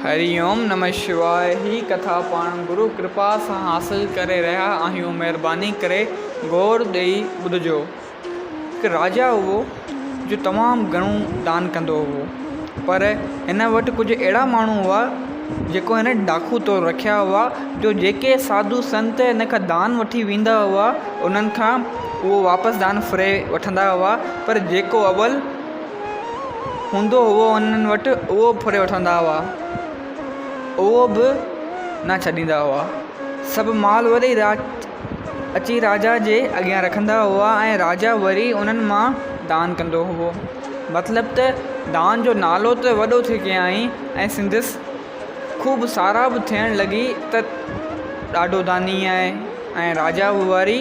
هري اوم نمه شواء هي ڪٿا پاڻ گرو ڪرپا سان حاصل ڪري رهيا آهيون مهرباني ڪري غور ڏئي ٻڌجو. هڪ راجا هئو جو تمام گهڻو دان ڪندو هئو پر هن وٽ ڪجهه اهڙا ماڻهو هئا جيڪو هن ڊاڪو طور رکيا هئا جو جيڪي ساڌو سنت هن کان دان وٺي ويندا هئا انهن کان اهو واپس دان ڦري وٺندا هئا پر جيڪو اول هوندو هئو انهن وٽ اهو به ڦري وٺندا هئا. اهو به نه ڇڏيندا هئا. سڀ مال وري اچي راجا جي اڳيان رکندا هئا ۽ راجا وري انهن مان دان ڪندو هئو. مطلب ته دان جو نالو ته وڏو ٿي ڪيائين ۽ سندس خوب ساراهه به ٿيڻ لڳي ته ڏاڍو داني آهي ۽ راجا به وري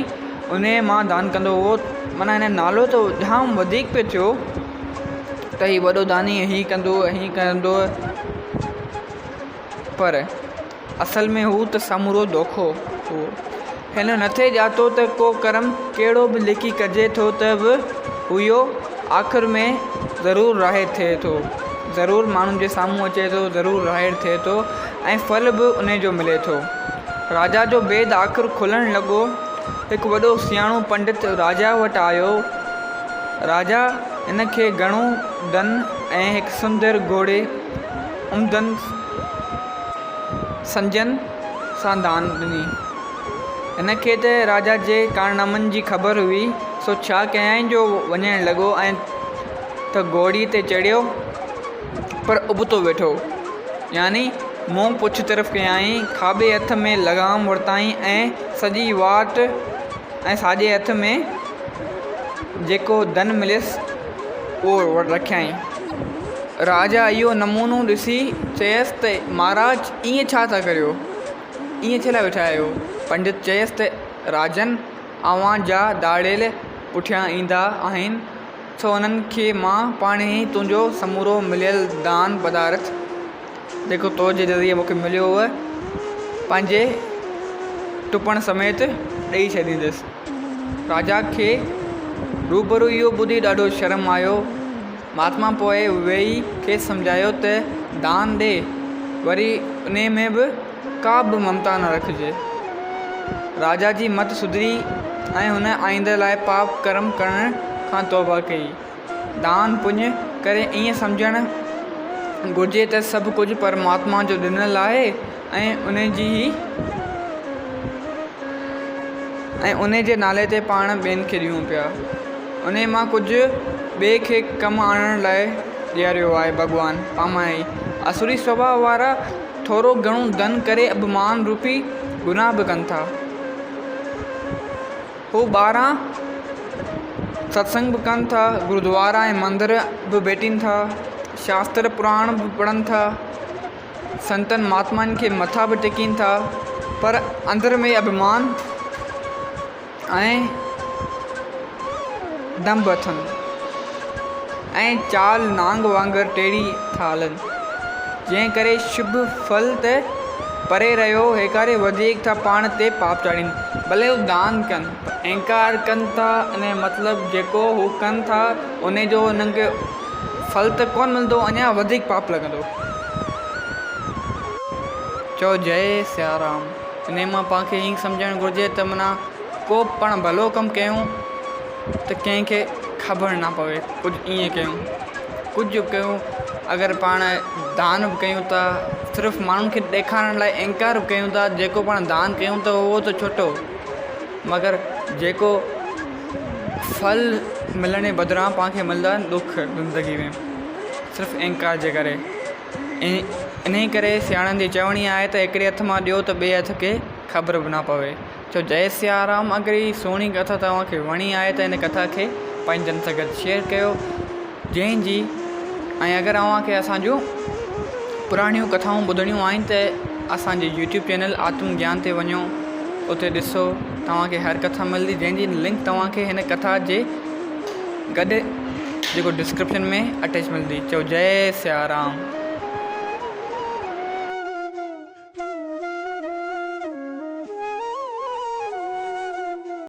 انهيء مان دان ڪندو هئو. معنيٰ هن جو نالو ته جام وڌيڪ پيو ٿيو ته هي وڏو داني هي ڪندو هي ڪندو پر اصل ۾ هو ته سمورو دوکو هو. هن نٿي ڄاتو ته ڪو ڪرم ڪهڙو به لڪي ڪجي ٿو ته به اهو آخر ۾ ضرور ظاهر ٿئي ٿو. ضرور ماڻهن جي سامهون اچي ٿو، ضرور ظاهر ٿئي ٿو ۽ ڦل به انهي جو ملي ٿو. راجا جو بيد آخر کلڻ لڳو. هڪ وڏو سياڻو پنڊت راجا وٽ آيو. راجا هن کي گهڻو ڌن ۽ هڪ سندر گهوڙي عمدن سنجن سان دان ڏني. هن کي ته راجا جي ڪارنامن جي خبر هئي، سو ڇا ڪيائين جو وڃڻ لڳو ۽ ته گهوڙي تي چڙهيو پر ابتو ويٺو. يعني منهن پڇ طرف ڪيائين، کاٻي هٿ ۾ لغام ورتائين ۽ سڄي واٽ ۽ ساڄي هٿ ۾ جيڪو ڌن مليس اهو رکيائين. راجا اهو نمونو ڏسي چيس ته مهاراج ائين ڇا ٿا ڪريو؟ ائين ڇا لاء ويٺا آهيو؟ پنڊت چيس ته راجن اوهان جا ڌاڙيل پٺيان ايندا آهن، سو انهن کي مان پاڻيهي تنهنجو سمورو مليل دان پدارٿ، جيڪو تو جي ذريعي مون کي مليو هو، پنهنجي ٽپڻ سميت ڏيئي ڇڏيندس. راجا کي روبرو اهو ٻڌي ڏاڍو شرم آيو. مهاتما پوء ويهي کيس سمجهايو ته دان ڏي، وري انهي ۾ به ڪا به ممتا نه رکجي. راجا جي مت سڌري ۽ هن آئينده لاء پاپ ڪرم ڪرڻ کان توبهه ڪئي. دان پڃ ڪري ائين سمجهڻ گهرجي ته سڀ ڪجهه پرماتما جو ڏنل آهي ۽ انهي جي ئي ۽ انهي جي نالي تي پاڻ ٻين کي ڏيون پيا. انهي مان ڪجهه ٻئي کي ڪم آڻڻ لاء ڏياريو آهي ڀڳوان پامائي. اسوري سڀاء وارا ٿورو گهڻو ڌن ڪري اڀمان روپي گناهه به ڪن ٿا. هو ٻاهران ستسنگ به ڪن ٿا، گردوارا ۽ مندر به ڀيٽين ٿا، شاستر پراڻ به پڙهن ٿا، سنتن مهاتمائن کي مٿا به ٽيڪين ٿا، پر اندر ۾ اڀمان ۽ ڏنڀ اٿن ۽ چال نانگ وانگر ٽيڙي ٿا هلن، جنهن ڪري شڀ ڦل ته پري رهيو، هيڪاري وڌيڪ ٿا پاڻ تي پاپ چاڙهين. ڀلي هو دان ڪن، پر اهنڪار ڪن ٿا، ان جو مطلب جيڪو هو ڪن ٿا، ان جو انهن کي ڦل ته ڪونه ملندو، اڃا وڌيڪ پاپ لڳندو. چئو جئي سيارام. انهيء مان پاڻ کي ائين سمجهڻ گهرجي ته معنيٰ ڪو به پاڻ ڀلو ڪم ڪيون ته ڪنهن کي خبر نه پوي ڪجهه ائين ڪيون ڪجهه ڪيون اگر پاڻ دان به ڪيون ٿا صرف ماڻهن کي ڏيکارڻ لاء انڪار به ڪيون ٿا جيڪو پاڻ دان ڪيون ٿا اهو ته ڇٽو مگر جيڪو ڦل ملڻ جي بدران پاڻ کي ملندا آهن ڏک زندگي ۾ صرف انڪار جي ڪري انهيء ڪري سياڻن جي چوڻي آهي ته هڪڙي هٿ مان ڏيو ته ٻئي هٿ کي خبر به نه پوي. چئو جئي سيارام اگر هي سهڻي ڪٿا توهان کي وڻي آهي ته هن ڪٿا کي پنهنجن سان گڏ شيئر ڪيو جنهن جي ۽ اگر اوهان کي اسان جون پراڻيون ڪٿائون ٻڌڻيون آهن ته اسان جي يوٽيوب چينل آتم گيان تي وڃو اتي ڏسو توهان کي هر ڪٿا ملندي جنهن جي لنڪ توهان کي هن ڪٿا جي گڏ جيڪو ڊسڪرپشن ۾ اٽيچ ملندي چئو جئي سيارام.